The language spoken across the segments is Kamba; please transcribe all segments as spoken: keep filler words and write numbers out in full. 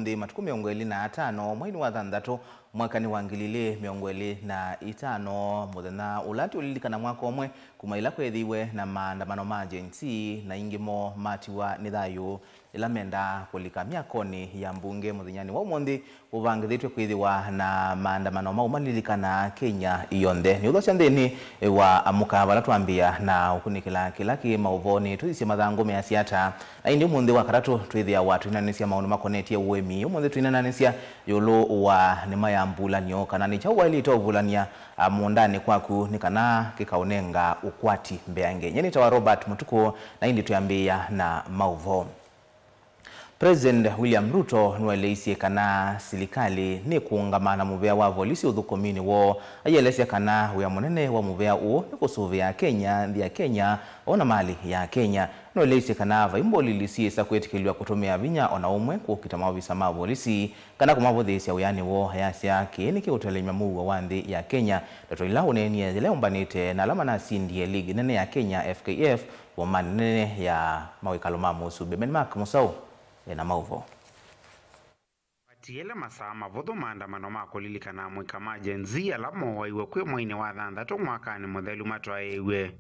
nthĩ matukũ mĩongo ĩlĩ na atano mweinĩ wa thanthatũ mwakanĩ wa ngili ilĩ mĩongo ĩlĩ na itano, mũthenya ũla tũlilikana mwaka ũmwe kuma ĩla kwethĩiwe na maandamano ma Gen Z na aingĩ moo matiwa nĩ thayũ ĩla mendaa kũlika myakonĩ ya mbunge mũthenyanĩ wa ũmũnthĩ. Ũvangĩthĩtw'e kwĩthĩwa na maandamano mau malilikana Kenya yonthe. Nĩ ũthokya nthĩnĩ wa Amũka vala twambĩĩa na ũkunĩkĩla kĩla kĩ maũvoonĩ. Tũthisye mathangũ measya ata? Na ĩndĩ ũmũnthĩ wa katatũ twĩthĩawa tũinanĩsya maũndũ makonetye ũĩmi. Ũmũnthĩ tũinanĩsya ĩũlũ wa nĩma ya mbulanĩo, kana nĩ kyaũ waĩlĩte ũvulany'a, a, mũũndanĩ kwaku nĩ kana kĩkaũnenga ũkwati mbeange. Nyie nĩtawa Robert Mũtukũ, na ĩndĩ twĩambĩĩa na maũvoo. President William Ruto nĩwaeleisye kana silikalĩ nĩkũũngama na mũvĩa wa volisi ũthũkũminĩ woo, aielesya kana wĩa mũnene wa mũvĩa ũũ nĩ kũsũvĩa Akenya, nthĩ ya Kenya, o na malĩ ya Akenya. Nĩwaeleisye kana vai mbolili syĩsa kwĩtĩkĩlw'a kũtũmĩa vinya o na ũmwe kũkita maovisa ma volisi kana kũmavũthĩĩsya wĩanĩ woo, ayasya kĩĩ nĩkĩũtelemya mũuo wa nthĩ ya Kenya. Ndeto ila ũneenie yĩla ũmbanĩte na ala manasindie ligi nene ya Kenya, F K F, Voma nene ya mawĩkalo ma mũsumbĩ. Ben Mark Mũsaũ ena maũvoo. Vatiele masaa mavũthũ maandamano ma kũlilikana amũika ma Gen Z ala mooaiwe kwĩ mweinĩ wa thanthatũ mwakanĩ mũthelu matwaĩĩw'e.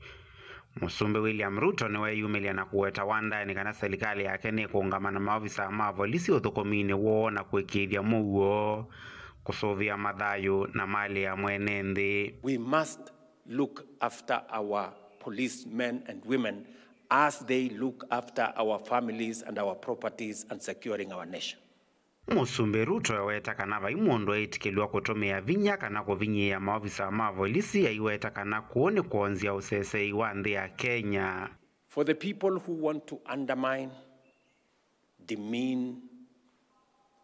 Mũsumbĩ William Ruto nĩweeyumĩlya na kũweta wandaenĩ kana silikalĩ yake nĩkũũngama na maovisa ma volisi ũthũkũminĩ woo na kũĩkĩĩthya mũuo, kũsũvĩa mathayũ na malĩ ya mwene nthĩ. We must look after our policemen and women as they look after our families and our properties and securing our nation. Mũsumbĩ Ruto eweta kana vai mũndũ eĩtĩkĩlw'a kũtũmĩa vinya kana kũvinyĩĩa maovisa ma volisi, aiweta kana kũũ nĩ kwonzya ũseseei wa nthĩ ya Kenya. For the people who want to undermine, demean,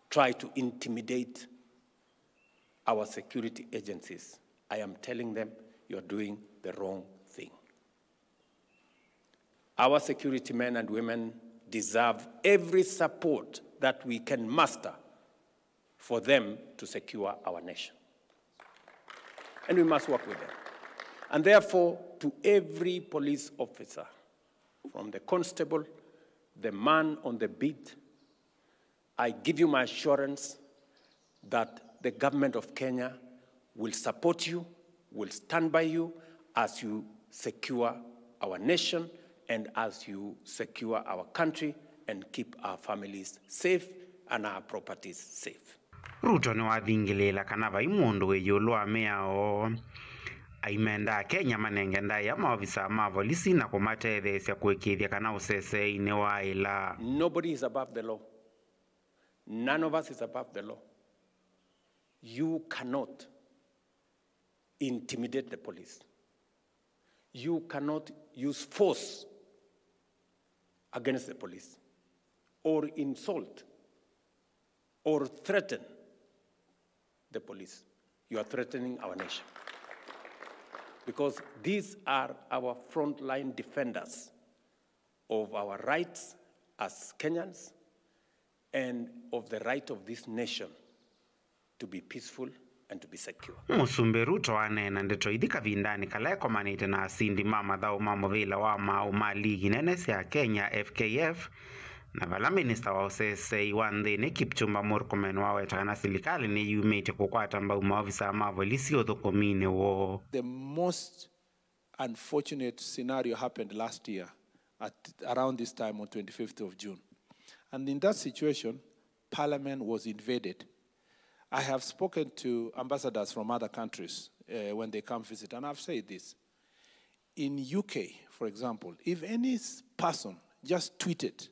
try to intimidate our security agencies, I am telling them you are doing the wrong thing. Our security men and women deserve every support that we can muster for them to secure our nation. And we must work with them. And therefore, to every police officer, from the constable, the man on the beat, I give you my assurance that the government of Kenya will support you, will stand by you as you secure our nation and as you secure our country and keep our families safe and our properties safe. Ruto nĩwathingĩlĩĩla kana vai mũndũ wĩ ĩũlũ wa mĩao. Aimenda Akenya manenge ndaĩa maovisa ma volisi na kũmatetheesya kũĩkĩĩthya kana ũseseei nĩwaĩla. Nobody is above the law. None of us is above the law. You cannot intimidate the police. You cannot use force against the police or insult or threaten the police. You are threatening our nation. Because these are our frontline defenders of our rights as Kenyans and of the right of this nation to be peaceful and to be secure. Mũsumbĩ Ruto aneena ndeto ithi kavindanĩ kala ekomanĩte na asindi ma mathaũ ma mũvĩla wa maaũ ma ligi nene sya Kenya, F K F, na vala minista wa ũseseei wa nthĩnĩ Kipchumba Murkomen waweta kana silikalĩ nĩyumĩtye kũkwata mbau maovisa ma volisi ũthũkũminĩ woo. The most unfortunate scenario happened last year at around this time on twenty-fifth of June. And in that situation, Parliament was invaded. I have spoken to ambassadors from other countries, uh, when they come visit, and I've said this. In U K, for example, if any s-, person just tweeted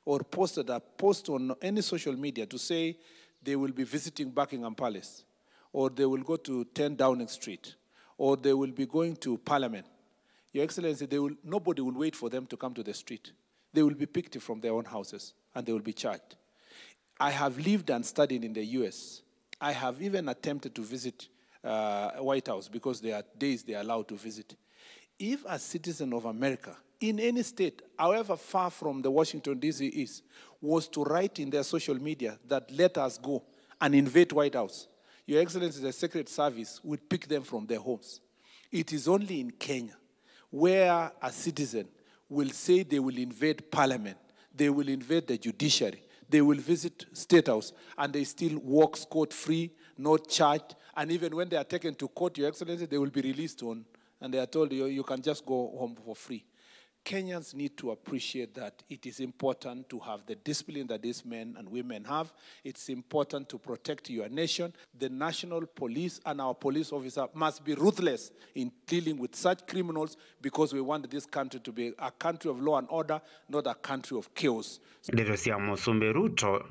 or posted a post on any social media to say they will be visiting Buckingham Palace, or they will go to ten Downing Street, or they will be going to Parliament, Your Excellency, they will, nobody will wait for them to come to the street. They will be picked from their own houses and they will be charged. I have lived and studied in the U S. I have even attempted to visit, uh, White House because there are days they are allowed to visit. If a citizen of America in any state, however far from the Washington D C is, was to write in their social media that, "Let us go and invade White House," Your Excellency, the Secret Service will pick them from their homes. It is only in Kenya where a citizen will say they will invade parliament, they will invade the judiciary, They will visit State House and they still walk scot-free, not charged. And even when they are taken to court, Your Excellency, they will be released on. And they are told, "You, you can just go home for free." Kenyans need to appreciate that it is important to have the discipline that these men and women have. It's important to protect your nation. The national police and our police officer must be ruthless in dealing with such criminals, because we want this country to be a country of law and order, not a country of chaos. Ndeto sya Mũsumbĩ Ruto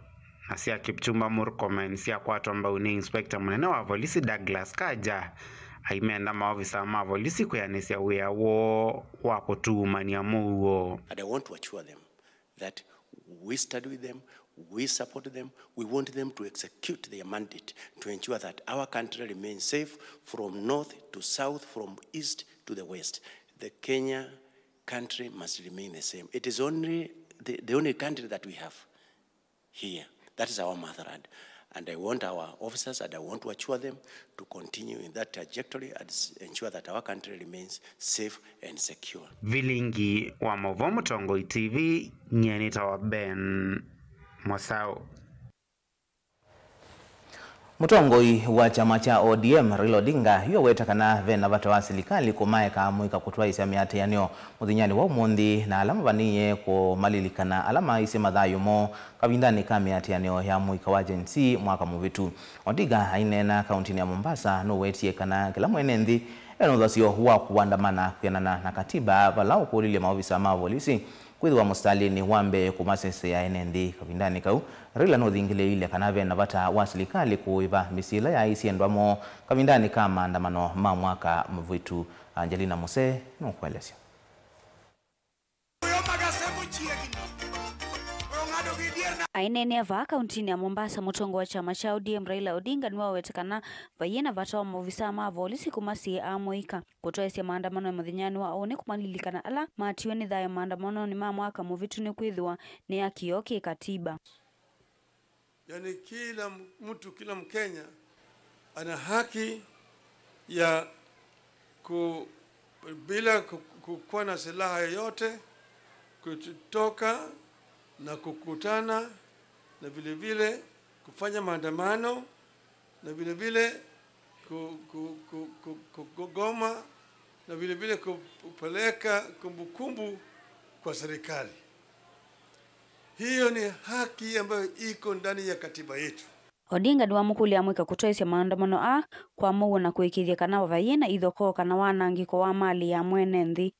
na sya Kipchumba Murkomen syakwatwa mbau nĩ inspector mũnene wa volisi Douglas Kanja, aimenda maovisa ma volisi kwĩanĩsya wĩa woo wa kũtuumany'a mũuo. And I want to assure them that we study with them, we support them, we want them to execute their mandate to ensure that our country remains safe from north to south, from east to the west. The Kenya country must remain the same. It is only the, the only country that we have here. That is our motherland. And I want our officers and I want to assure them to continue in that trajectory and s-, ensure that our country remains safe and secure. Vilingi wa Mauvoo, Mũtongoi T V, nyie nĩtawa Ben Mosau. Mũtongoi wa kyama kya O D M, Raila Odinga, yu aweta kana ve na vata wa silikalĩ kũmaeka amũika kũtwaĩsya mĩatĩanĩo mũthenyanĩ wa ũmũnthĩ na ala mavanĩĩe kũmalilikana ala maaisye mathayũ moo kavindanĩ ka mĩatĩanĩo ya mũika wa Gen Z mwaka mũvĩtu. Odinga aineena kauntinĩ ya Mombasa nũwetie kana kĩla mwene nthĩ e na ũthasyo wa kũandamana kwĩanana na katiba vala ũkũlilye maovisa ma volisi kwĩthĩwa mũsitalĩnĩ wa mbee kũmasesea ene nthĩ. Kavindanĩ kau, Raila nũthingĩlĩĩile kana ve na vata wa silikalĩ kũĩva mĩsyĩ ĩla yaaisye endwa moo kavindanĩ ka maandamano ma mwaka mũvĩtu. Angelina Musee nũkũelesya. Aineenea vaa kauntinĩ ya Mombasa, mũtongoi wa kyama kya O D M Raila Odinga nĩwawete kana vaiĩ na vata wa maovisaa ma volisi kũmasiĩĩa amũika kũtwaĩsya maandamano mũthenyanĩ wa ũnĩ kũmalilikana ala matiwe nĩ thayũ maandamanonĩ ma mwaka mũvĩtu nĩkwĩthĩwa nĩ haki yoo kĩ katiba. Yaani kila mtu, kila Mkenya ana haki ya ku-, bila ku-, kukuwa na silaha yoyote, kutoka na kukutana na vile vile kufanya maandamano na vile vile ku-, ku-, ku-, ku-, ku-, kugoma na vile vile kupeleka kumbukumbu kwa serikali. Hiyo ni haki ambayo iko ndani ya katiba yetu. Odinga nĩwamũkũlya amũika kũtwaĩsya maandamano aa kwa mũuo na kũĩkĩĩthya kana vaiĩ na ithokoo kana wanangĩko wa malĩ ya mwene nthĩ.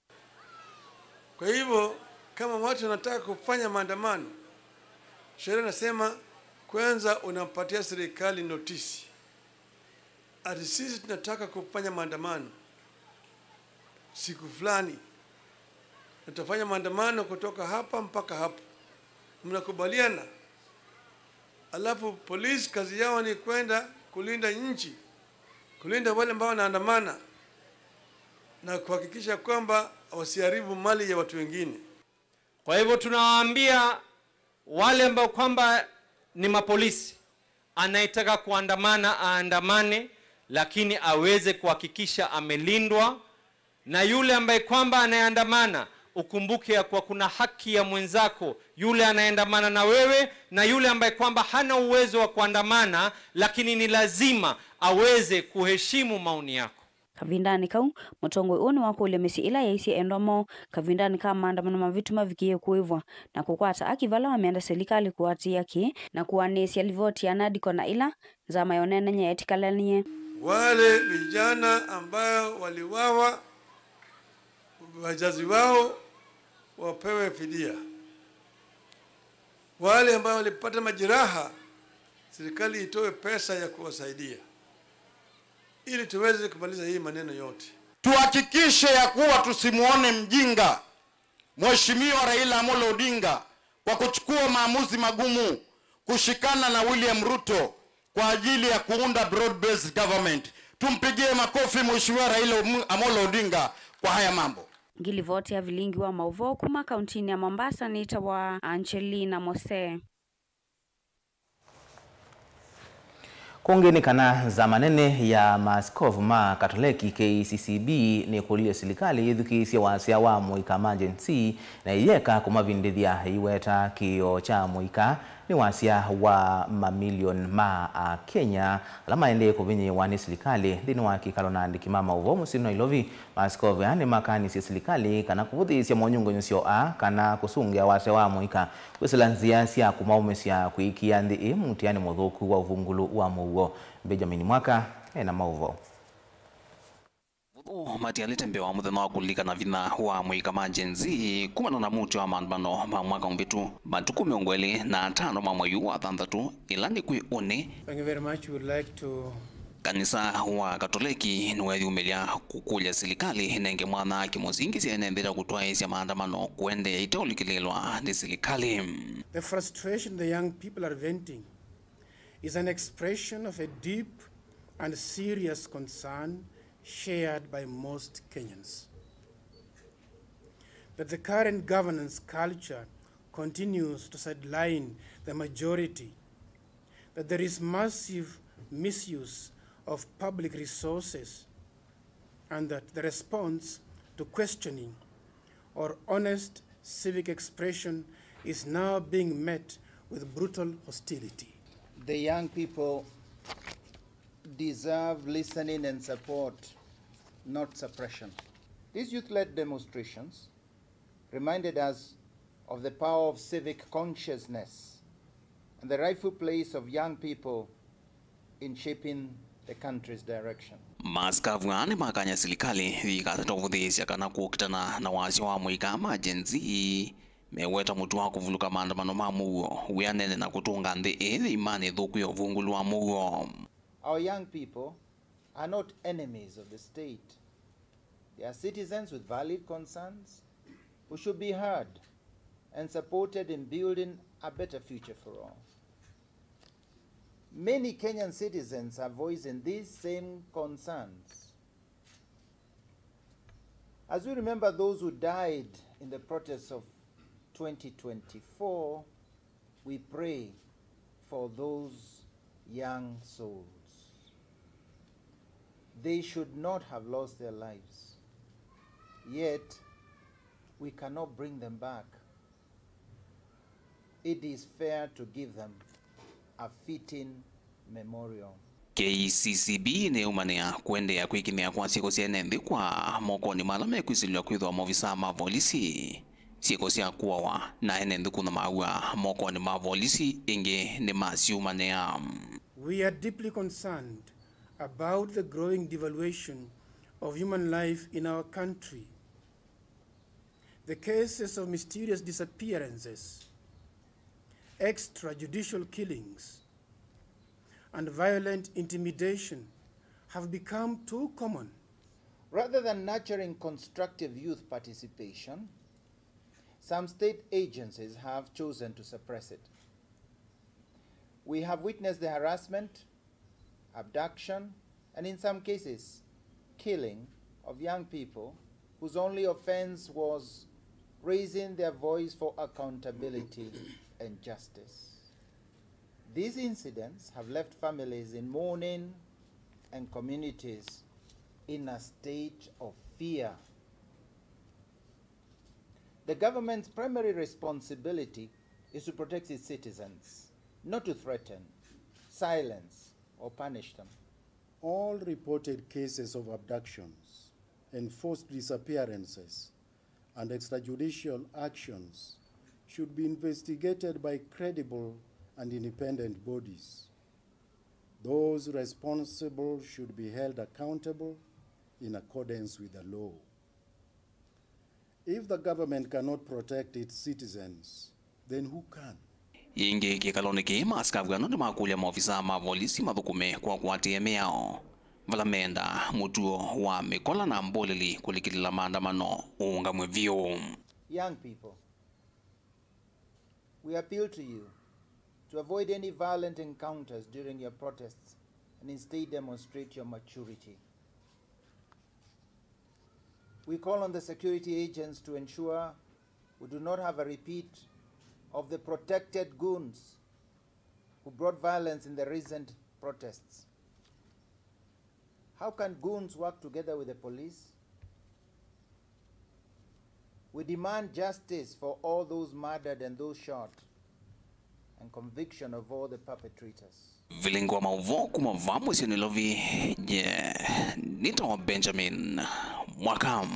Kwa hivyo, kama watu wanataka kufanya maandamano, sheria inasema kwanza unapatia serikali notisi. Ati sisi tunataka kufanya maandamano siku fulani. Tutafanya maandamano kutoka hapa mpaka hapa. Mnakubaliana? Alafu polisi kazi yao ni kwenda kulinda nchi, kulinda wale ambao wanaandamana na kuhakikisha kwamba wasiharibu mali ya watu wengine. Kwa hivyo tunawaambia wale ambao kwamba ni mapolisi, anayetaka kuandamana aandamane, lakini aweze kuhakikisha amelindwa, na yule ambaye kwamba anayeandamana, ukumbuke ya kuwa kuna haki ya mwenzako, yule anayeandamana na wewe, na yule ambaye kwamba hana uwezo wa kuandamana, lakini ni lazima aweze kuheshimu maoni yako. Kavindanĩ kau, mũtongoi ũũ nĩwakũlya mĩsyĩ ĩla yaisye endwa moo kavindanĩ ka maandamano mavĩtu mavikĩe kũĩvwa na kũkwata aki vala wamenda silikalĩ kũatĩĩa kĩĩ na kũanĩĩsya livoti ya NADCO na ila nzama ya ũneenany'a yetĩkĩlanie. Wale vijana ambao waliwawa, wazazi wao wapewe fidia. Wale ambao walipata majeraha, serikali itoe pesa ya kuwasaidia ili tuweze kumaliza hii maneno yote. Tuhakikishe ya kuwa tusimuone mjinga Mheshimiwa Raila Amolo Odinga kwa kuchukua maamuzi magumu kushikana na William Ruto kwa ajili ya kuunda broad-based government. Tumpigie makofi Mheshimiwa Raila Omu-, Amolo Odinga kwa haya mambo. Ngilivoti ya vilingi wa mauvoo kuma kauntinĩ ya Mombasa nĩtawa Angelina Mose. Kũngĩ nĩ kana nzama nene ya maaskovu ma Katoleki, K C C B, nĩkũlilye silikalĩ yĩthukĩĩsye wasya wa mũika ma Gen Z na ĩyeka kũmavindĩthya ĩiweta kĩĩo kya mũika Nĩ wasya wa mamilioni ma Akenya ala maendee kũvinyĩĩwa nĩ silikalĩ. Nthĩnĩ wa kĩkalo na andĩki ma maũvoo mũsyĩ Nairobi, maaskovu aa nĩmakanisye silikalĩ kana kũvũthĩĩsya monyungunyĩsyo aa kana kũsũngĩa wasya wa mũika kwĩsĩla nzĩa sya kũmaũmĩsya kwĩkĩa nthĩ ĩ mũtianĩ mũthũku wa ũvungũlu wa mũuo. Benjamin Mwaka ena maũvoo. Vũthũ matialĩte mbee wa mũthenya wa kũlilikana vinya wa mũika ma Gen Z kumana na mũtĩ wa maandamano ma mwaka mũvĩtu. Matukũ mĩongo ĩlĩ na atano ma mwei ũũ wa thanthatũ, ĩla nĩ kwĩ ũnĩ, Thank you very much. We would like to kanisa wa Katoleki nĩweyumĩlya kũkũlya silikalĩ ĩnenge mwanya kĩmũsingi sya ene nthĩ ta kũtwaĩĩsya maandamano kũendeea iteũlikĩlĩĩlwa nĩ silikalĩ. The frustration the young people are venting is an expression of a deep and serious concern shared by most Kenyans, that the current governance culture continues to sideline the majority, that there is massive misuse of public resources, and that the response to questioning or honest civic expression is now being met with brutal hostility. The young people deserve listening and support, not suppression. These youth-led demonstrations reminded us of the power of civic consciousness and the rightful place of young people in shaping the country's direction. Maasikavu aa nĩmakany'a silikalĩ yĩikatata ũvũthĩĩsya kana kũkitana na wasya wa mũika ma Gen Z meweta mũtuo wa kũvulũka maandamano ma mũuo wĩanene na kũtũnga nthĩ ĩĩ yĩimanĩ ĩthũku ya ũvungũlu wa mũuo. Our young people are not enemies of the state. They are citizens with valid concerns who should be heard and supported in building a better future for all. Many Kenyan citizens are voicing these same concerns. As we remember those who died in the protests of twenty twenty-four, we pray for those young souls. They should not have lost their lives. Yet, we cannot bring them back. It is fair to give them a fitting memorial. K C C B nĩyaumanĩa kũendeea kwĩkĩmĩa kwa syĩko sya ene nthĩ kwa mokonĩ ma ala mekwĩsilĩlw'a kwĩthĩwa maovisaa ma volisi. Syĩko sya kũawa na ene nthĩ kũnyamaaw'a mokonĩ ma volisi ĩngĩ nĩmasyumanĩa. We are deeply concerned about the growing devaluation of human life in our country. The cases of mysterious disappearances, extrajudicial killings, and violent intimidation have become too common. Rather than nurturing constructive youth participation, some state agencies have chosen to suppress it. We have witnessed the harassment, abduction, and in some cases, killing of young people whose only offense was raising their voice for accountability and justice. These incidents have left families in mourning and communities in a state of fear. The government's primary responsibility is to protect its citizens, not to threaten, silence, or punish them. All reported cases of abductions, enforced disappearances, and extrajudicial actions should be investigated by credible and independent bodies. Those responsible should be held accountable in accordance with the law. If the government cannot protect its citizens, then who can? Ĩngĩ kĩkalonĩ kĩĩ, maasikavu ano nĩmakũlya maovisaa ma volisi mathũkũme kwa kũatĩĩa mĩao vala meenda mũtuo wa mĩkola na mbũlĩli kũlikĩlĩla maandamano ũũngamw'e vyũ. Young people, we appeal to you to avoid any violent encounters during your protests and instead demonstrate your maturity. We call on the security agents to ensure we do not have a repeat of the protected goons who brought violence in the recent protests. How can goons work together with the police? We demand justice for all those murdered and those shot. and conviction of all the perpetrators. Vilingi wa maũvoo kuma vaa mũsyĩ Nairobi, nye nĩtawa Benjamin Mwaka.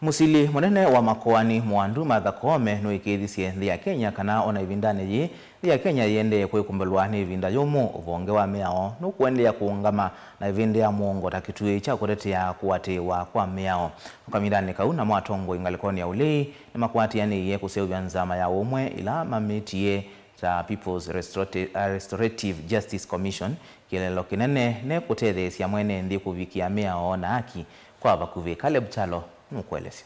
Mũsili mũnene wa makoani Mwandu Martha Koome nũĩkĩĩthisye nthĩ ya Kenya kana ona ĩvindanĩ yĩĩ, nthĩ ya Kenya yĩendee kwĩkumbĩlwa nĩ ĩvinda yũmũ. Ũvonge wa mĩao nũkũendeea kũũngama na ĩvĩndĩ ya mũongo ta kĩtuĩ kya kũtetea kũatĩĩwa kwa mĩao. Kavindanĩ kau, namo atongoi ngalĩkonĩ ya ũlei nĩmakwatĩanĩie kũseũvya nzama ya ũmwe ĩla mamĩtie ta People's Restorati-, uh, Restorative Justice Commission, kĩeleelo kĩnene nĩ kũtetheesya mwene nthĩ kũvikĩa mĩao na aki kwa vakuvĩ. Caleb Kyalo nũkũelesya.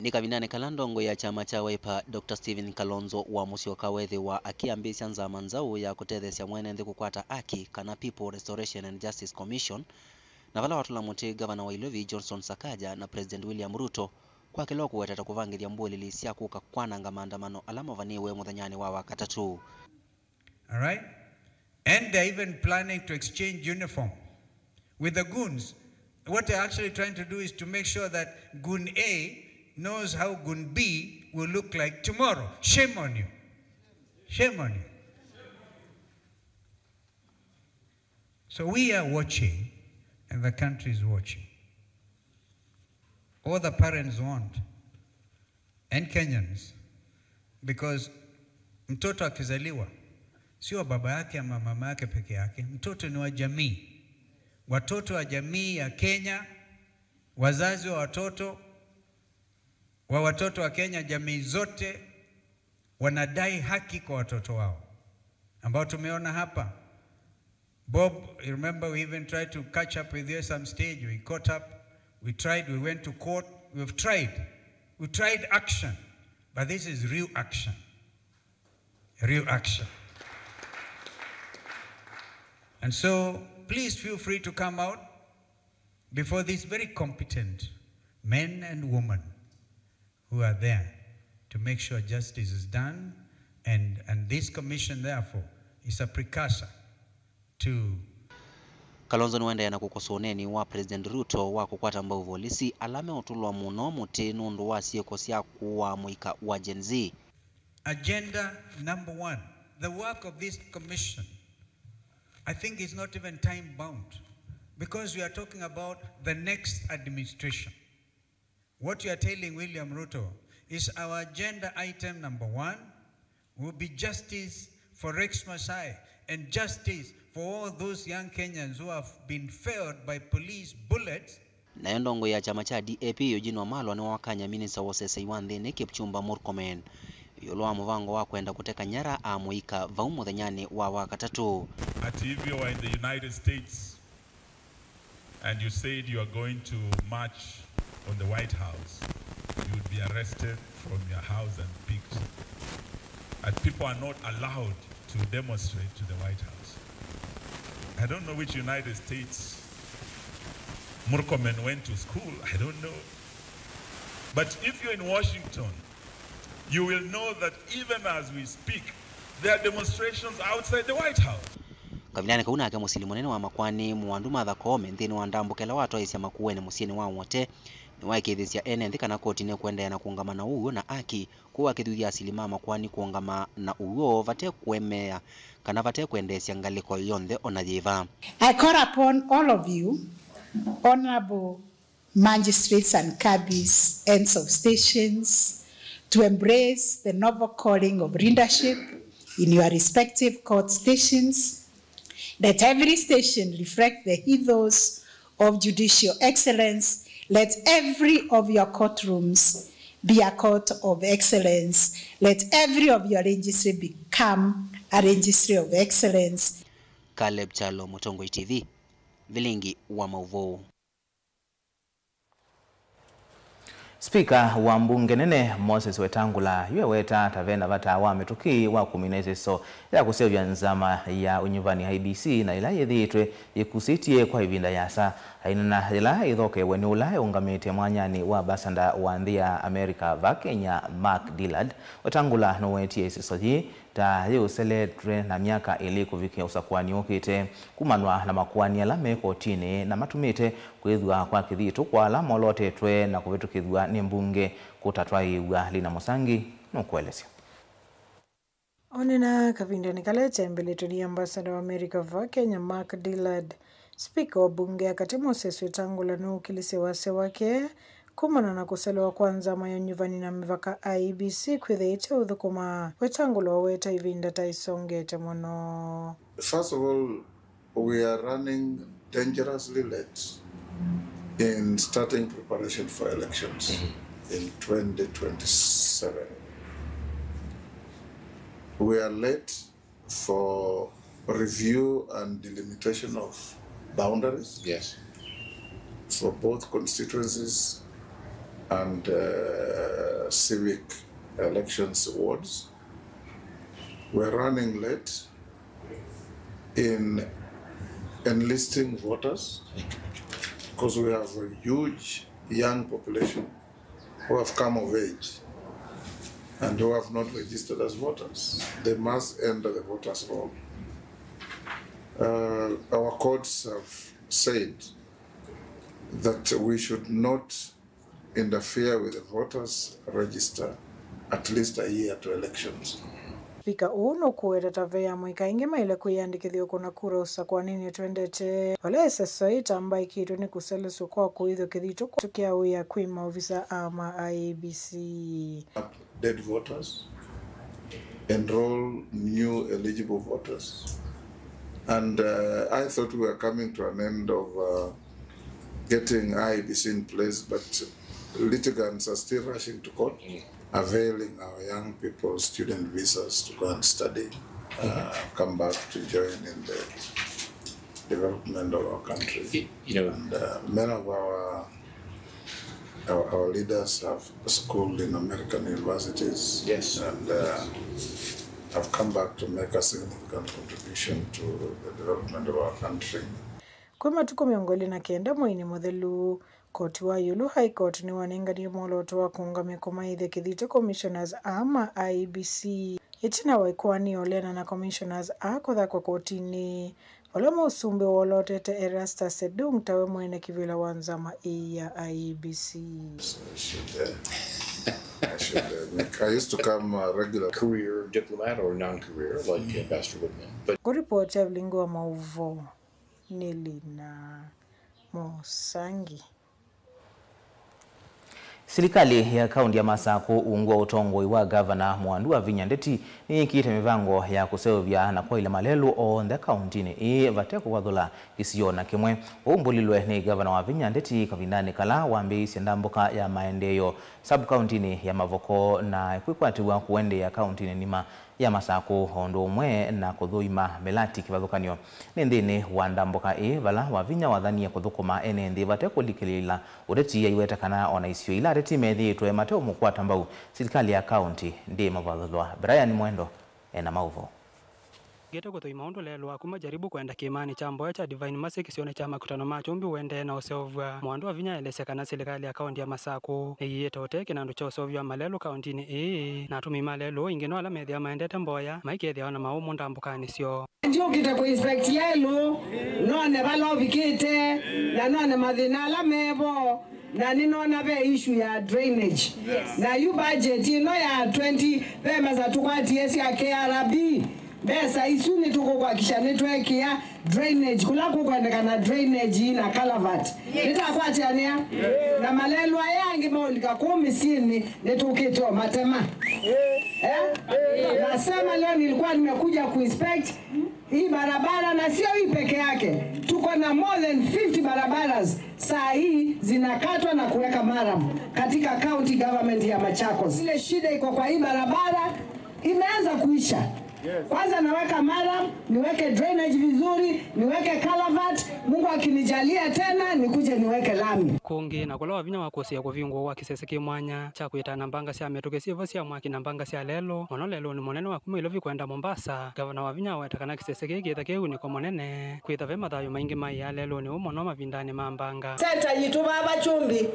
Nĩ kavindanĩ kala ndongoi ya kyama kya Wiper, Doctor Stephen Kalonzo wa Musyoka weethĩwa akĩambĩĩsya nzama nzaũ ya kũtetheesya mwene nthĩ kũkwata aki, kana People Restoration and Justice Commission, na vala watũla mũtĩ ngavana wa Ilovi Johnson Sakaja na President William Ruto kwa kĩla ũkũweta ta kũvangĩthya mbũlĩli sya kũka kwananga maandamano ala mavanĩwe mũthenyanĩ wa Wakatatũ. All right? And they're even planning to exchange uniform with the goons. What they're actually trying to do is to make sure that goon A knows how goon B will look like tomorrow. Shame on you. Shame on you. So we are watching, and the country is watching. All the parents want, and Kenyans, because mtoto akizaliwa, sio baba yake ama mama yake peke yake, mtoto ni wa jamii. Watoto wa jamii ya Kenya, wazazi wa watoto, wa watoto wa Kenya, jamii zote wanadai haki kwa watoto wao, ambao tumeona hapa. Bob, you remember we even tried to catch up with you at some stage. We caught up, we tried, we went to court, we've tried. We tried action, but this is real action. Real action. And so, please feel free to come out before these very competent men and women who are there to make sure justice is done, and, and this commission, therefore, is a precursor to. Kalonzo nĩwaendeea na kũkosoa ũneeni wa President Ruto wa kũkwata mbau volisi ala meũtũlwa mũno mũtĩ nũndũ wa syĩko sya kũaa mũika wa Gen Z. Agenda number one, the work of this commission, I think, is not even time bound, because we are talking about the next administration. What you are telling William Ruto is our agenda item number one will be justice for Rex Masai and justice for all those young Kenyans who have been felled by police bullets. Nayo ndongoi ya kyama kya D A P, Eugene Wamalwa, nĩwawakany'a minista wa ũsesei wa nthĩnĩ, Kipchumba Murkomen, ĩũlũ wa mũvango wa kwenda kũteka nyara amũika vau mũthenyanĩ wa Wakatatũ. Ati if you were in the United States, and you said you are going to march on the White House, you would be arrested from your house and picked. And people are not allowed to demonstrate to the White House. I don't know which United States Murkomen went to school, I don't know. But if you're in Washington, you will know that even as we speak, there are demonstrations outside the White House. Kavindanĩ kau nake mũsili mũnene wa makoani Mwandu Martha Koome nthĩnĩ wa ndambũka ĩla watwaĩĩsya Makueni mũsyĩnĩ wa Wote, nĩwaĩkĩĩthĩsya ene nthĩ kana koti nĩkũendeea na kũũngama na ũw'o na aki, kwoou akĩthuthya asili ma makoani kũũngama na ũw'o vate kũemeea kana vate kwendeesya ngalĩko yonthe ona yĩva. I call upon all of you, Honorable Magistrates and Kabis, heads of stations, to embrace the noble calling of leadership in your respective court stations. Let every station reflect the ethos of judicial excellence. Let every of your courtrooms be a court of excellence. Let every of your registry become a registry of excellence. Caleb Kyalo, Mũtongoi T V, Vilingi wa Maũvoo. Spika wa mbunge nene Moses Wetangula yu eweta ta ve na vata wa mĩtũkĩ wa kũmina ĩseso ya kũseũvya nzama ya ũnyuvani I E B C na ĩla yĩthĩĩtwe yĩkusĩtye kwa ĩvinda yĩasa. Aineena yĩla ĩthokewe nĩ ũla eũngamĩte mwanyanĩ wa ambassador wa nthĩ ya America va Kenya, Mark Dillard, Wetangula nũwetie ĩseso yĩĩ ta yĩũseletwe na myaka ĩlĩ kũvikĩa ũsakũani ũkĩte, kumanwa na makoani ala me kotinĩ na matumĩte kwĩthwa kwa kĩthitũ kwa ala molootetwe na kũvĩtũkĩthw'a nĩ mbunge kũtatwaĩĩw'a. Lina Mũsangi nũkũelesya. Onena kavindanĩ kala kyambĩlĩtwe nĩ ambassador wa America va Kenya, Mark Dillard, spika wa mbunge ya katĩ, Moses Wetangula, nũũkilisye wasya wake kumana na kũselewa kwa nzama ya ũnyuvani na mĩvaka, I E B C, kwĩthĩa ĩteũthũkũma. Wetangula ũweta ĩvinda ta ĩsongete mũno. First of all, we are running dangerously late in starting preparation for elections in twenty twenty-seven. We are late for review and delimitation of boundaries, yes, for both constituencies and, uh, civic elections wards. We're running late in enlisting voters because we have a huge young population who have come of age and who have not registered as voters. They must enter the voters' roll. Uh, our courts have said that we should not interfere with the voters' register at least a year to elections. Spika ũũ nũkũweta ta ve amũika aingĩ maĩle kwĩyandĩkĩthya ũkũna kura ũsakũanĩnĩ twendete, vala ĩseso ĩtamba ĩkĩtwe nĩ kũselesw'a kwa kũĩthw'a kĩthito kya wĩa kwĩ maovisa a ma I E B C. Dead voters, enroll new eligible voters. And, uh, I thought we were coming to an end of, uh, getting I E B C in place, but litigants are still rushing to court, availing our young people student visas to go and study, uh, come back to join in the development of our country. Y-, you know, And, uh, many of our, our, our leaders have schooled in American universities, yes, and, uh, have come back to make a significant contribution to the development of our country. Kwĩ matukũ mĩongo ĩlĩ na kenda mweinĩ mũthelu, koti wa ĩũlũ, High Court, nĩwanenganie mwolooto wa kũũngamya kũmaĩthya kĩthito commissioners aa ma I E B C ĩtina wa ĩkoani ya ũleana na commissioners aa kũthakwa kotinĩ, vala mũsumbĩ wolootete Erastus Edung tawe mwene kĩvĩla wa nzama ĩĩ ya I E B C. I should, uh, I should, uh, make, I used to come a regular career diplomat or non-career, like Ambassador Whitman. But kũripoti ya vilingi wa maũvoo nĩ Lina Mũsangi. Silikalĩ ya kaũntĩ ya Masakũ ungu wa ũtongoi wa Gavana Mwandu Wavinya Ndeti nĩyĩkĩĩte mĩvango ya kũseũvya na kwaĩla malelũ onthe kaũntĩnĩ ĩĩ vate kũvathũla kĩsio na kĩmwe. Ũu ũmbũlilwe nĩ Gavana Wavinya Ndeti kavindanĩ kala wambĩĩisye ndambũka ya maendeeo sub-kaũntĩnĩ ya Mavoko na kwĩkwatĩw'a kũendeea kaũntĩnĩ nima ya Masakũ, o ũndũ ũmwe na kũthũima mĩlati kĩvathũkany'o. Nĩ nthĩnĩ wa ndambũka ĩĩ vala Wavinya wathanie kũthũkũma ene nthĩ vate kũlikĩlĩĩla ũteti, aiweta kana o na isio ila ateti methĩĩtwe mateũmũkwata mbau, silikalĩ ya kaũntĩ ndĩĩmavathũlwa. Brian Mwendo ena maũvoo. Ngĩte kũthũima ũndũ lelũ wa kuma Jaribu kwenda kĩĩmanĩ kya mboya kya Divine Mercy kĩsionĩ kya makutano ma kyũmbi ũendee na ũseũvw'a. Mwandu Wavinya aelesya kana silikalĩ ya kaũntĩ ya Masakũ nĩyĩĩte ũtee kĩnandũ kya ũseũvyo wa malelũ kaũntĩnĩ ĩĩ, na atũmĩi ma lelũ aingĩ no ala methĩawa maendete mboya maikethĩawa na maũmũ ndambũkanĩ syoo. Ndyũkĩte kũ inspect lelũ, none vala ũvikĩte, na none mathĩna ala mevo, na nĩnona ve issue ya drainage. Yes. Na yu budget ĩno ya twenty, ve mbesa tũkwatie sya K R B, mbesa isu nĩtũkũkwakisha nĩtwekĩa drainage kũla kũkwendekana drainage na culvert. Yes. Nĩtakwatĩanĩa? Yes. Na malelũ aya angĩ maũlika kũu mĩsyĩnĩ nĩtũkĩte o matema. Eh? Nasema leo nilikuwa nimekuja kuinspect hii barabara, na sio hii peke yake. Tuko na more than fifty barabaras saa hii zinakatwa na kuweka maram katika county government ya Machakos. Ile shida iko kwa hii barabara imeanza kuisha. Kwanza naweka maram, niweke drainage vizuri, niweke culvert, Mungu akinijalia tena nikuje niweke lami. Kũngĩ, na kũla Wavinya wakũsĩĩa kũvingũwa kwa kĩsese kĩ mwanya kya kwĩtana mbanga sya mĩtũkĩ syĩvo sya mwaki na mbanga sya lelũ, mũno lelũnĩ mũnene wa kuma Ilovi kwenda Mombasa, Gavana Wavinya aweta kana kĩsese kĩĩ kĩtha kĩ ũnĩko mũnene, kwĩtha ve mathayũ maingĩ maĩaa lelũnĩ ũũ mũno mavindanĩ ma mbanga. Center yitũ vaa Vachumbi.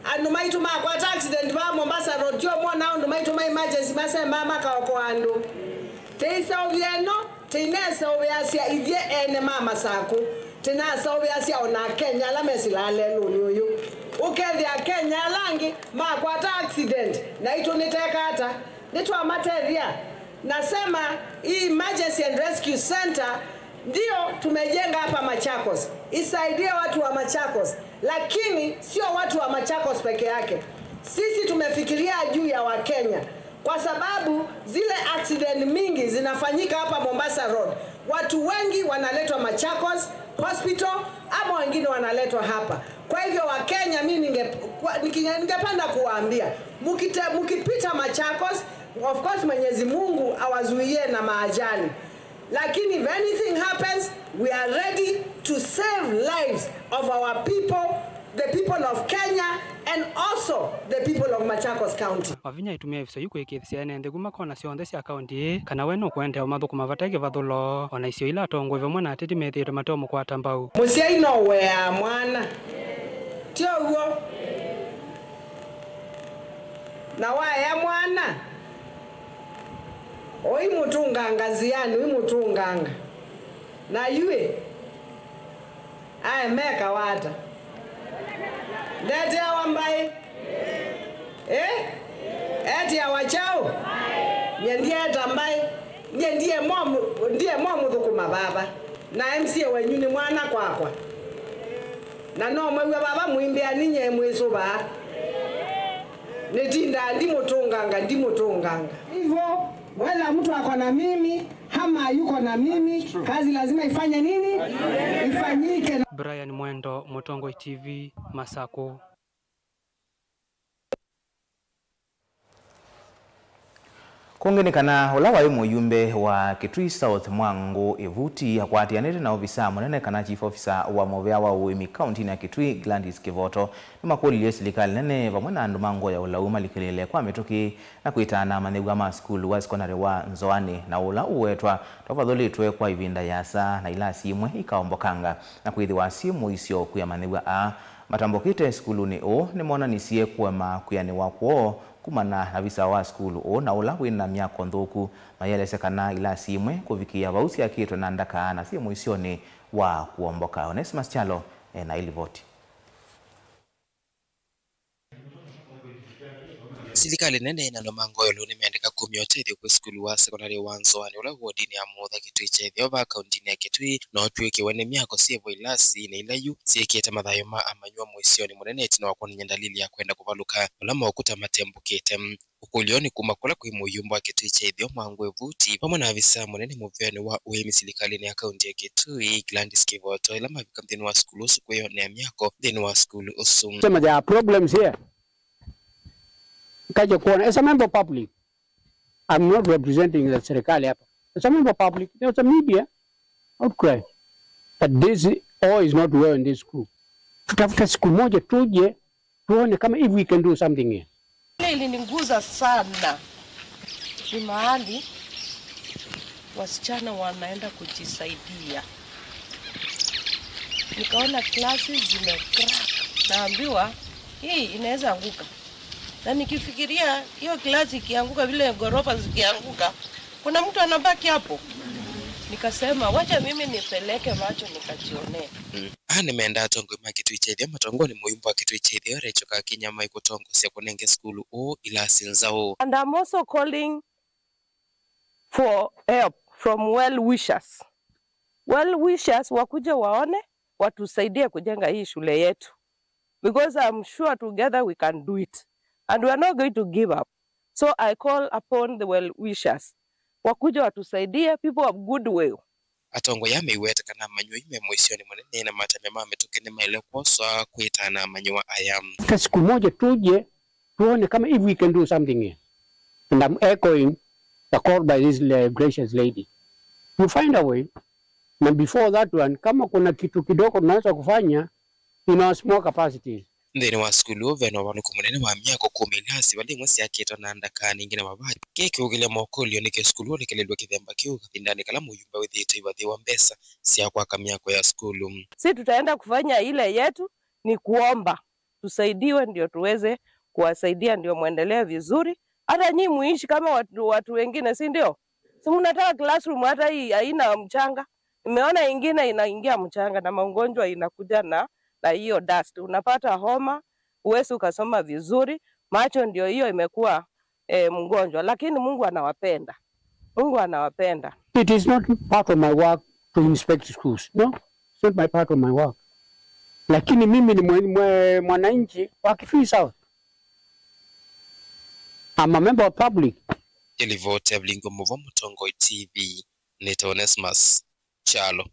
Andũ maitũ makwata accident vaa Mombasa Road, tyo mwona andũ maitũ ma emergency masemaa makaokoa andũ. Tĩiseũvya ĩno, tĩineseũvĩasya ithyĩ ene ma Masakũ, tĩnaseũvĩasya o na Akenya ala mesĩlaa lelũnĩ ũyũ. Ũkethĩa Akenya ala angĩ makwata accident, naitũ nĩteka ata? Nĩtwamatethya? Nasema hii emergency and rescue center ndio tumejenga hapa Machakos, isaidie watu wa Machakos, lakini sio watu wa Machakos peke yake. Sisi tumefikiria juu ya Wakenya, kwa sababu zile accident mingi zinafanyika hapa Mombasa Road. Watu wengi wanaletwa Machakos Hospital ama wengine wanaletwa hapa. Kwa hivyo, Wakenya, mi ninge-, kwa-, nikinge-, ningependa kuwaambia, mukite-, mukipita Machakos, of course, Mwenyezi Mungu awazuie na maajali. Lakini if anything happens, we are ready to save lives of our people, the people of Kenya, and also the people of Machakos County. Wavinya ĩtumĩa ĩviso yu kũĩkĩĩthya ene nthĩ kuma kona syonthe sya kaunti ĩĩ kana we nũkũendeea ũmathũkũma vate kĩvathũlo, o na isio ila atongoi vamwe na ateti methĩĩtwe mateũmũkwata mbau. Mũsyai no ũeaa mwana, ti ũw'o? Na waea mwana, ũimũtũnganga nzĩanĩ, ũimũtũnganga. Na yuĩ, aĩ mekawa ata? Ndeteawa mbaĩ? Ĩ? Etiawa kyaũ? Nyie ndyeeta mbaĩ. Nyie ndiye mo-, ndiye momũthũkũma vava. Na M C A wenyu nĩ mwana kwakwa. Na no mwĩw'a vava mũimbĩa ninyie mwĩsũvaa. Nĩtindaa ndimũtũnganga, ndimũtũnganga. Hivyo, whether mtu ako na mimi ama yuko na mimi, kazi lazima ifanye nini? Ifanyike. Brian Mwendo, Mũtongoi T V, Masakũ. Kũngĩ nĩ kana ũla waĩ mũyumbe wa Kitui South Mwangũ Ĩvuti akwatĩanĩte na ovisa mũnene kana chief officer wa mũvĩa wa ũĩmi kauntinĩ ya Kitui Gladys Kivoto nĩmakũlilye silikalĩ nene vamwe na andũ ma ngoo ya ũlau malikĩlĩĩle kwa mĩtũkĩ na kwĩtana amanyĩw'a ma sukulu wa sekondarĩ wa Nzoanĩ na ũla ũwetwa ta ũvathũlĩtwe kwa ĩvinda yĩasa na ilasi imwe ikaombokanga na kwĩthĩwa syĩ mũisyo kwĩ amanyĩw'a aa. Matambũkĩte sukulunĩ ũũ nĩmonanisye kũema kwĩanĩwa kwoo kumana na visa wa sukulu ũũ na ũla wĩ na myako nthũku. Mayĩelesya kana ilasi imwe kũvikĩĩa vau syakĩtwe na ndaka na syĩ mũisyonĩ wa kũomboka. Onesimus Kyalo ena ĩlivoti. Silikalĩ nene na andũ ma ngoo ya ũlau nĩmendeka kumya ũtethyo kwĩ sukulu wa sekondarĩ wa Nzoanĩ ũla wodinĩ ya Mũũtha Kitui kya Ĩtheo va kauntinĩ ya Kitui, na ũtw'ĩkĩwe nĩ myako syĩ vo ilasi na ila yu syĩkĩte mathayũ ma amanyĩw'a mũisyonĩ mũnene ĩtina wa kwonany'a ndalili ya kwenda kũvalũka, vala mokũta matembũkĩte. Ũkũlyo nĩ kuma kũla kwĩ mũyumbe wa Kitui kya Ĩtheo Mwangũ Ĩvuti vamwe na avisa mũnene mũvĩanĩ wa ũĩmi silikalĩnĩ ya kaunti ya Kitui Gladys Kivoto ĩla mavika nthĩnĩ wa sukulu ũsu kwĩyonea myako nthĩnĩ wa sukulu ũsu. Sema there are problems here. Kaja kuona, as a member of public, I'm not representing the serikali hapa. As a member of public, there was a media outcry that this all is not well in this school. Tutafuta siku moja tuje tuone kama if we can do something here. Ile iliniguza sana ni mahali wasichana wanaenda kujisaidia. Nikaona klasi zimecrack. Naambiwa, "Hii inaweza anguka." Na nikifikiria hiyo klasi ikianguka, vile ghorofa zikianguka, kuna mtu anabaki hapo. Nikasema, "Wacha mimi nipeleke macho nikajionee." Aa nĩmendaa atongoi ma Kitui kya Ĩtheo matongoew'e nĩ mũyumbe wa Kitui kya Ĩtheo Rachel Kakinya maikũtongosya kũnenge sukulu ũũ ilasi nzaũ. And I'm also calling for help from well wishers. Well wishers wakuje waone, watusaidie kujenga hii shule yetu. Because I'm sure together we can do it. And we are not going to give up. So I call upon the well wishers. Wakuje watusaidie, people of goodwill. Atongoi aa meiweta kana amanyĩw'a yu me mũisyonĩ mũnene na matambya ma mĩtũkĩ nĩmaĩle kwoswa kwĩtana amanyĩw'a aya. Hata siku moja tuje tuone kama if we can do something here. And I'm echoing the call by this la-, gracious lady. You find a way, na before that one, kama kuna kitu kidogo tunaweza kufanya, in our small capacities. Nthĩnĩ wa sukulu ũũ, ve na ũvalũku mũnene wa myako kuma ilasi vala imwe syakĩtwe na ndaka na ingĩ na mavati. Kĩĩ kĩũkĩlya makũlyo, nĩkĩ sukulu ũũ ũlekelelw'e kĩthemba kĩu kavindanĩ kala mũyumbe wĩthĩĩtwe aivathĩwa mbesa sya kwaka myako ya sukulu? Si tutaenda kufanya ile yetu, ni kuomba tusaidiwe ndio tuweze kuwasaidia ndio mwendelee vizuri. Hata nyinyi muishi kama watu, watu wengine, si ndio? Si mnataka classroom hata hii haina mchanga? Nimeona ingine inaingia mchanga na magonjwa inakuja na, na hiyo dust. Unapata homa, huwezi ukasoma vizuri, macho ndio hiyo imekuwa eh, mgonjwa, lakini Mungu anawapenda. Mungu anawapenda. It is not part of my work to inspect schools. No, it's not my part of my work. Lakini mimi ni mwe- mwe- mwananchi wa Kitui South. I'm a member of public. Ĩlivoti ya Vilingi wa Mauvoo Mũtongoi T V, nĩtawa Onesmus Kyalo.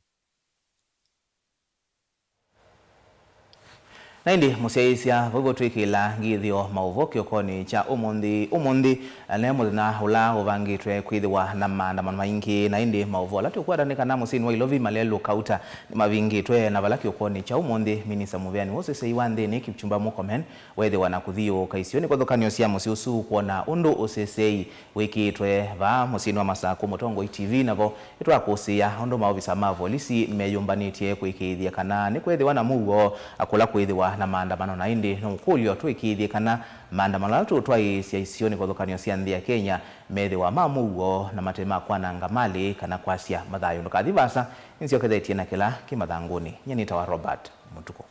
Na ĩndĩ mũsyaĩĩsya, vau vo twĩkĩla ngĩthĩo maũvoo kĩokonĩ kya ũmũnthĩ. Ũmũnthĩ ne mũthenya ũla ũvangĩtwe kwĩthĩwa na maandamano maingĩ, na ĩndĩ maũvoo ala tũkwata nĩ kana mũsyĩnĩ wa Ilovi malelũ kauta nĩmavingĩtwe, na vala kĩokonĩ kya ũmũnthĩ minista mũveani wa ũseseĩ wa nthĩnĩ Kipchumba Murkomen weethĩwa na kũthiũũka isionĩ kĩvathũkany'o sya mũsyĩ ũsu kwona ũndũ ũseseĩ wĩkĩĩtwe vaa mũsyĩnĩ wa Masakũ. Mũtongoi T V navo nĩtwakũsĩĩa ũndũ maovisa ma volisi meyũmbanĩtye kũĩkĩĩthya kana nĩkwethĩwa na mũuo kũla kwĩthĩwa na maandamano, na ĩndĩ no ũkũlyo tũĩkĩĩthye kana maandamano ala tũũtwaĩĩsya isionĩ kĩvathũkany'o sya nthĩ ya Kenya methĩwa ma mũuo na mate ma kwananga malĩ kana kwasya mathayũ. Ndũkathi vaasa, nĩnzyokethetye na kĩla kĩ mathangũnĩ. Nyie nĩtawa Robert Mũtukũ.